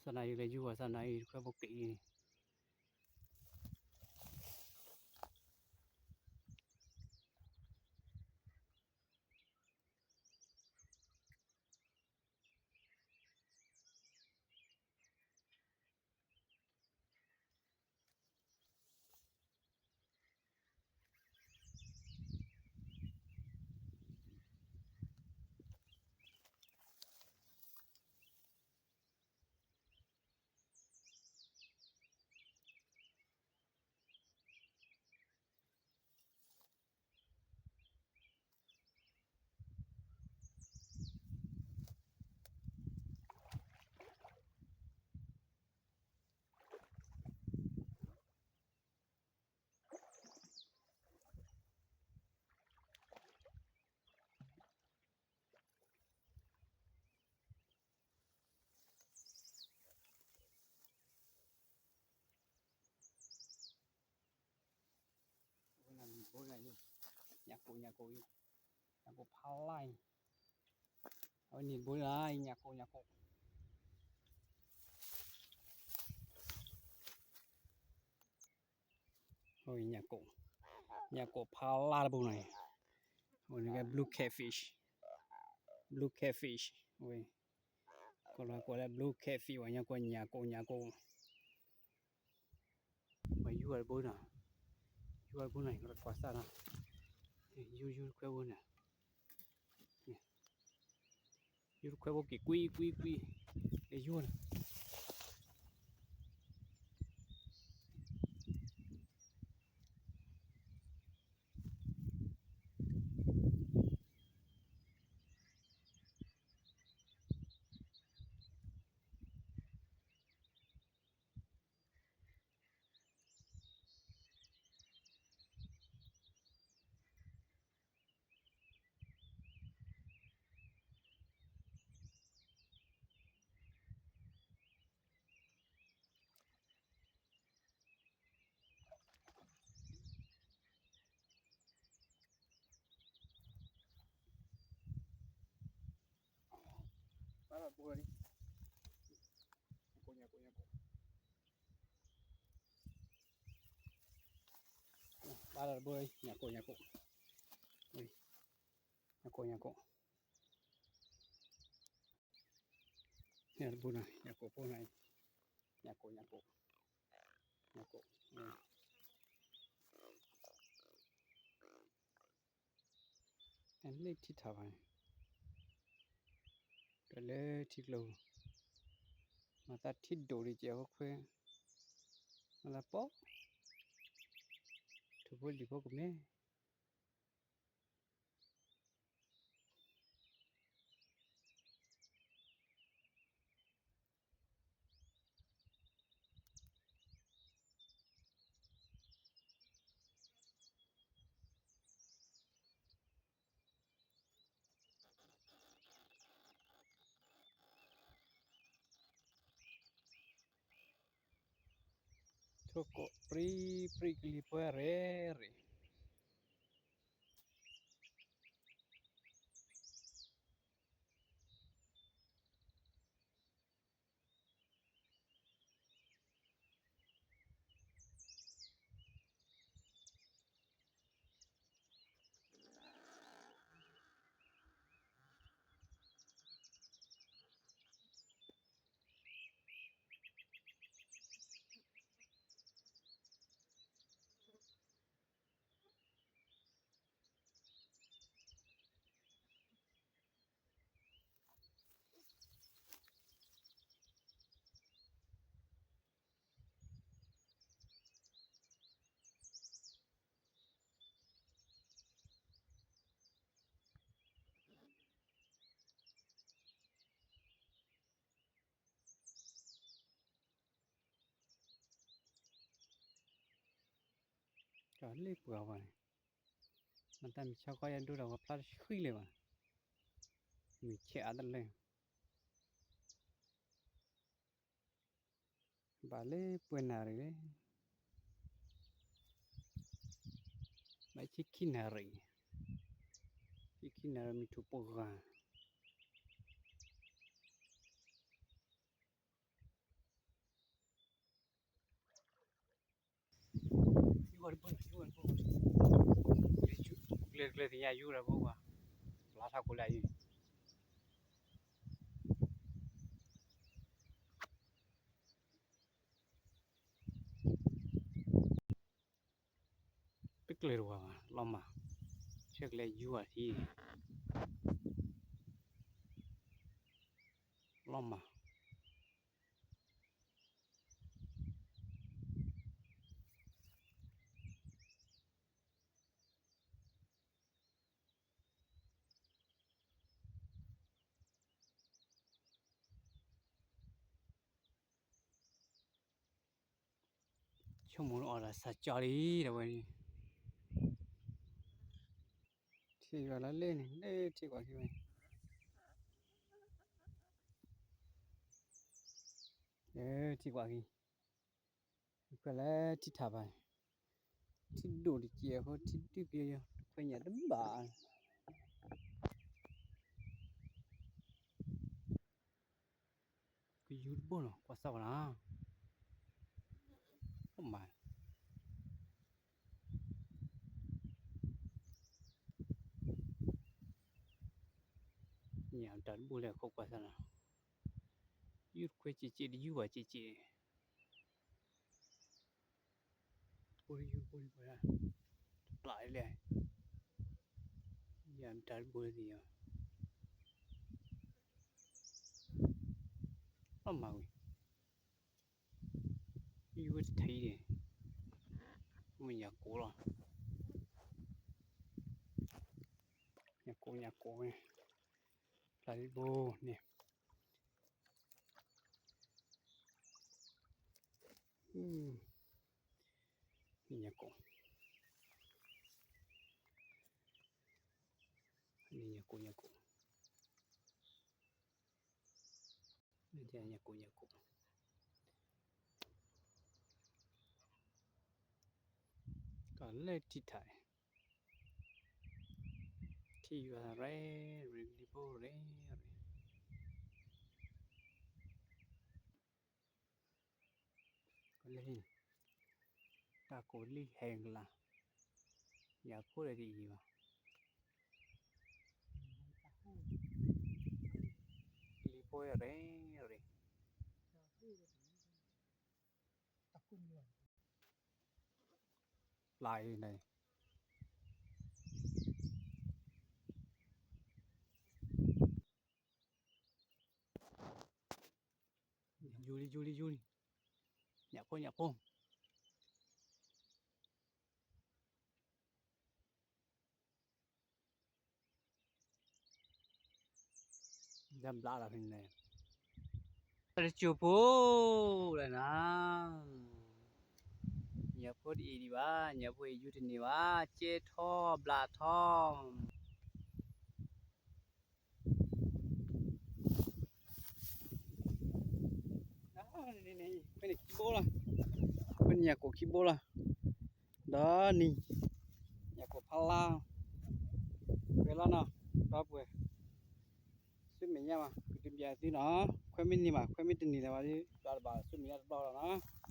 သနာ်က့လဲၤယူၤဝဲသနာ်က့ ခွဲးဖိက့ၤအံၤန့ၣ် အဝဲန့ၣ်ဘိန့ၣ်, ညၣ်ကိၣ် ညၣ်ကိၣ်အံၤ, ညၣ်ကိၣ်ဖးလါအံၤ, အဝဲန့ၣ်ဘိလၢအံၤ ညၣ်ကိၣ် ညၣ်ကိၣ် အဝဲ ညၣ်ကိၣ်, ညၣ်ကိၣ်ဖးလါတဘိန့ၣ်, အဝဲန့ၣ်ကဲ blue catfish, blue catfish, အဝဲ ကိးလီၤကိးလၢ blue catfish ဝဲ ညါကိး ညၣ်ကိၣ် ညၣ်ကိၣ်, ဝဲယူၤအီၤတဘိနီၤ, ယူၤအီၤတဘိနီၤ ကွၢ်စၢ်နီၤ, ယူၤ ယူၤတခွဲးဘိန့ၣ်, ယူၤတခွဲးဘိက့ၤကွံ ကွံ ကွံ, လဲၤယူၤန့ၣ် ဘၣ်လၢတဘိလံ, ညၣ်ကိၣ် ညၣ်ကိၣ် ညၣ်ကိၣ်, ဘၣ်လၢတဘိလံ ညၣ်ကိၣ် ညၣ်ကိၣ်, ညၣ်ကိၣ် ညၣ်ကိၣ်, ညၣ်တဘိန့ၣ် ညၣ်ကိၣ်ဖိန့ၣ်, ညၣ်ကိၣ် ညၣ်ကိၣ်, ညၣ်ကိၣ်, အန့ၣ်ထံထးဘၣ်န့ၣ်, ဒီးလၢထံကျိ, မၤသးထံဒိၣ်ဒံးကဲးဖိခွဲး, မၤသးပီ, ထူဖိလံၤဖိကမဲ ထိၣ်ကိးပြံပြံကလံၤပှဲၤရ့ရ့. လ့ၣ်ပှၤဝဲန့ၣ်, မတၤမံၤဆီခီယဒိဒီး ပှၤဖျါတဆှံလၢၤဘၣ်, မုၢ်ဆဲးအါတလၢ, ဘၣ်လၢပှဲၤနၣ်ရံၣ်လံ, ဘၣ်ဆံခံနၣ်ရံၣ်, ဆံခံနၣ်ရံၣ်မုၢ်ထူၣ်ပှဲၤဂၤ. ကျဲတကျဲသ့ၣ်ညါယူၤဒီးဖိကွၢ်, ဘျါထးခိၣ်လၢအံၤ တကျဲတဝၤဘၣ် လီၤမၢ်, ဆဲးကျဲယူၤအထံ လီၤမၢ်. ဆိကမိၣ်အီၤဒီးစၢ်ကၠီလံ ဒီးဝဲန့ၣ်, ထံၣ်ယွၤလၢလဲၣ်န့ၣ် လၢထံၣ်ကွၢ်ခံဝဲ, ထံၣ်ကွၢ်ခံ, ခွဲးလၢထံၣ်ထးဘၣ်, ထံၣ်ဒိၣ်တစဲးအဃိ ထံၣ်ဒုးက့ၤယီၤ ခွဲးညၣ်တဘၣ် ကယူၤတဘိလီၤ ကွၢ်စၢ်ဝဲလီၤ, မၤ, ညၣ်တၢ်တဘိလဲၣ် ခိးကွၢ်စၢ်လီၤ, ယူၤတခွဲးစဲးစဲး တယူၤဘၣ်စဲးစဲး တဘိတယူၤ တဘိတခွဲး, တပျၢ်လဲၣ်, ညၣ်တၢ်တဘိလၢသ့ၣ်ညါ, အမၤဝံၤ ယူၤဝဲတထံၣ်န့ၣ်, မ့ၢ်ညၣ်ကိၣ်လီၤ, ညၣ်ကိၣ် ညၣ်ကိၣ်ဝဲ, ပျၢ်တဘိန့ၣ်, ညၣ်ကိၣ်, ညၣ်ကိၣ် ညၣ်ကိၣ်, ညၣ်ကိၣ် ညၣ်ကိၣ်, တၢ်လၢထံၣ်ထး, ထံၣ်ယွၤရဲၣ်ရ့ၣ် လံၤဖိရဲၣ်ရ့ၣ် လၢ တၢ်ကိၣ်လံဟဲကလၤ, ညၣ်ဖိဒီးတအံၤဘၣ်, လံၤဖိရဲၣ်ရ့ၣ်, ပျၢ်အံၤန့ၣ် ယူၤလံ ယူၤလံ ယူၤလံ, ညၣ်ဖိ ညၣ်ဖိ, ဒ်ဘျါလီၤဖဲန့ၣ်, တစိၢ်ဖိလၢနၤ, ညၣ်ဖိတအံၤဒံးဘၣ်, ညၣ်ဖိအံၤယူၤတန့ၢ်ဘၣ်, ကဲထီၣ်ဘျါထီၣ် ဖဲန့ၣ်ခံဘိလီၤ, ဖဲန့ၣ်ညၣ်ကိၣ်ခံဘိလီၤ, ဒီးနံၤ, ညၣ်ကိၣ်ဖးလါ, ဝဲလီၤနီၤ, ဒီပုၢ်ဝဲၢ်, ဆူမဲာ်ညါဘၣ် ကတဘၣ်သုနီၤ, ခွဲမ့ၢ်န့ၢ်ဘၣ် ခွဲမ့ၢ်တန့ၢ်လၢၤဘၣ်ဒီး ဘျါတဘၣ် ဆူမဲာ်ညါတဘျီလီၤနီၤ.